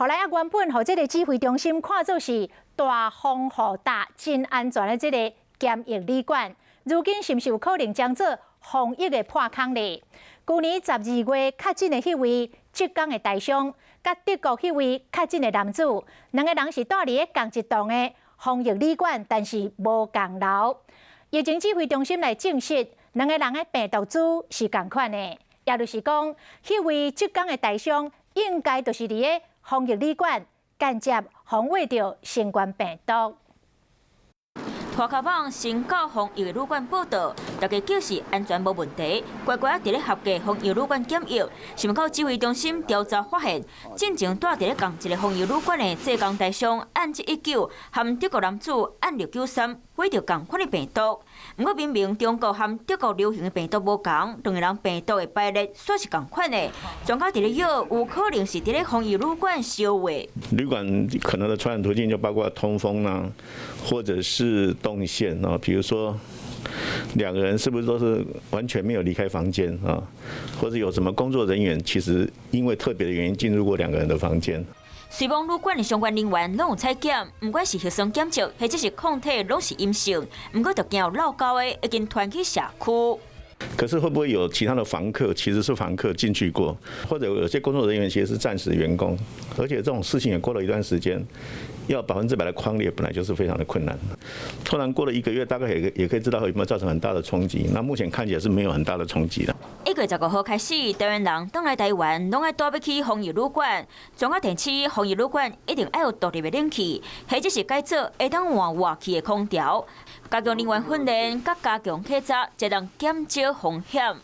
予來啊，原本予這个指揮中心看做是大防護罩、真安全的這个檢疫旅館，如今是毋是有可能將做防疫的破空咧？舊年12月確診的彼位浙江的台商，佮德國彼位確診的男子，兩个人是蹛佇咧仝一棟的防疫旅館，但是無仝樓。疫情指揮中心來證實，兩个人的病毒株是仝款的，也就是講，彼位浙江的台商應該就是佇咧防疫旅館間接防衛著新冠病毒。拖跤蠓先到防疫旅館報到，大家表示安全無問題，乖乖佇咧合格防疫旅館檢疫。想毋到指揮中心調查發現，進前蹛佇咧仝一个防疫旅館的浙江台商案719和德國男子案693，懷著仝款的病毒。毋過明明中國和德國流行的病毒無仝，兩个人病毒的排列煞是仝款的。專家佇咧臆，有可能是佇咧防疫旅館相話。旅館可能的傳染途徑就包括通風啦，或者是動線啊，比如說兩個人是不是都是完全沒有離開房間啊？或者有什麼工作人員其實因為特別的原因進入過兩個人的房間？雖罔旅館的相關人員攏有採檢，毋管是核酸檢測或者是抗體，攏是陰性。毋過就驚有落勾的已經傳去社區。可是會不會有其他的房客其實是房客進去過，或者有些工作人員其實是暫時員工，而且這種事情也過了一段時間，要100%的匡列本來就是非常的困難。突然過了一個月，大概也可以知道有沒有造成很大的衝擊。那目前看起來是沒有很大的衝擊的。 1月15號開始，台灣人轉來台灣，攏愛帶欲去防疫旅館。專家提醒，防疫旅館一定愛有獨立的冷氣，或者是改做會當換熱氣的空調。加強人員訓練，佮加強檢查，才能減少風險。